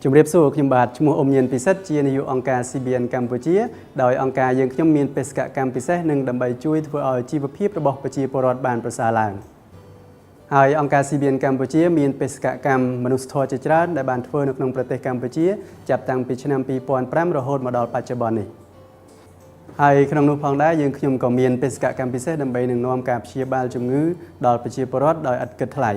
ជំរាបសួរខ្ញុំបាទឈ្មោះអ៊ុំញៀនពិសិដ្ឋជានាយកអង្គការ CBN កម្ពុជាដោយអង្គការយើងខ្ញុំមានបេសកកម្មពិសេសនិងដើម្បីជួយធ្វើឲ្យជីវភាពរបស់ប្រជាពលរដ្ឋបានប្រសើរឡើងហើយអង្គការ CBN កម្ពុជាមានបេសកកម្មមនុស្សធម៌ជាច្រើនដែលបានធ្វើនៅក្នុងប្រទេសកម្ពុជាចាប់តាំងពីឆ្នាំ2005រហូតមកដល់បច្ចុប្បន្ននេះហើយក្នុងនោះផងដែរយើងខ្ញុំក៏មានបេសកកម្មពិសេសដើម្បីនឹងនាំការព្យាបាលជំងឺដល់ប្រជាពលរដ្ឋដោយឥតគិតថ្លៃ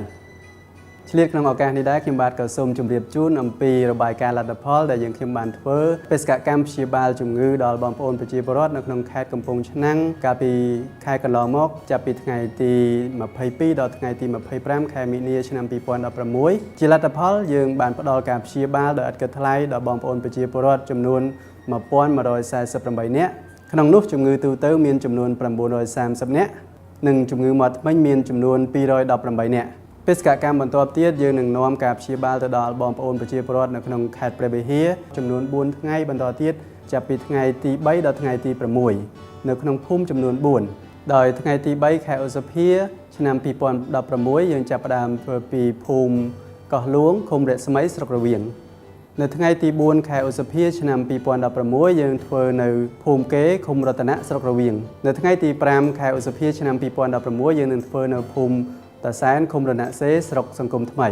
ឆ្លៀតក្នុងឱកាសនេះដែរខ្ញុំបាទក៏សូមជម្រាបជូនអំពីរបាយការណ៍លទ្ធផលដែលយើងខ្ញុំបានធ្វើបេសកកម្មព្យាបាលជំងឺដល់បងប្អូនប្រជាពលរដ្ឋនៅក្នុងខេត្តកំពង់ឆ្នាំងកាលពីខែកន្លងមកចាប់ពីថ្ងៃទី22ដល់ថ្ងៃទី25ខែមីនាឆ្នាំ2016ជាលទ្ធផលយើងបានផ្ដល់ការព្យាបាលដោយឥតគិតថ្លៃដល់បងប្អូនប្រជាពលរដ្ឋចំនួន1148នាក់ក្នុងនោះជំងឺទូទៅមានចំនួន930នាក់និងជំងឺមាត់ធ្មេញមានចំនួន218នាក់ បេសកកម្មបន្ទាប់ទៀតយើងនឹងនាំការព្យាបាលទៅដល់បងប្អូនប្រជាពលរដ្ឋនៅក្នុងខេត្តព្រះវិហារចំនួន4ថ្ងៃបន្តទៀតចាប់ពីថ្ងៃទី3ដល់ថ្ងៃទី6នៅក្នុងភូមិចំនួន4ដោយថ្ងៃទី3ខែឧសភាឆ្នាំ2016យើងចាប់ផ្ដើមធ្វើពីភូមិកោះលួងឃុំរស្មីស្រុករវៀងនៅថ្ងៃទី4ខែឧសភាឆ្នាំ2016យើងធ្វើនៅភូមិកេឃុំរតនៈស្រុករវៀងនៅថ្ងៃទី5ខែឧសភាឆ្នាំ2016យើងនឹងធ្វើនៅភូមិតាសែនឃុំរណសេស្រុកសង្គមថ្មី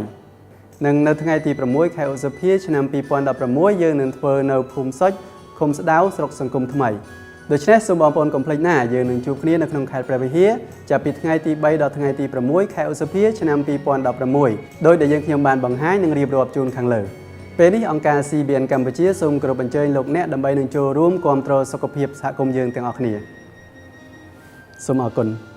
និងនៅថ្ងៃទី6ខែឧសភាឆ្នាំ2016យើងនឹងធ្វើនៅភូមិសុចឃុំស្ដៅស្រុកសង្គមថ្មីដូច្នេះសូមបងប្អូនកុំភ្លេចណាយើងនឹងជួបគ្នានៅក្នុងខេត្តព្រះវិហារចាប់ពីថ្ងៃទី3ដល់ថ្ងៃទី6ខែឧសភាឆ្នាំ2016ដោយដែលយើងខ្ញុំបានបង្ហាញនិងរៀបរាប់ជូនខាងលើពេលនេះអង្គការ CBN កម្ពុជាសូមគោរពអញ្ជើញលោកអ្នកដើម្បីនឹងចូលរួមគាំទ្រសុខភាពសហគមន៍យើងទាំងអស់គ្នាសូមអរគុណ។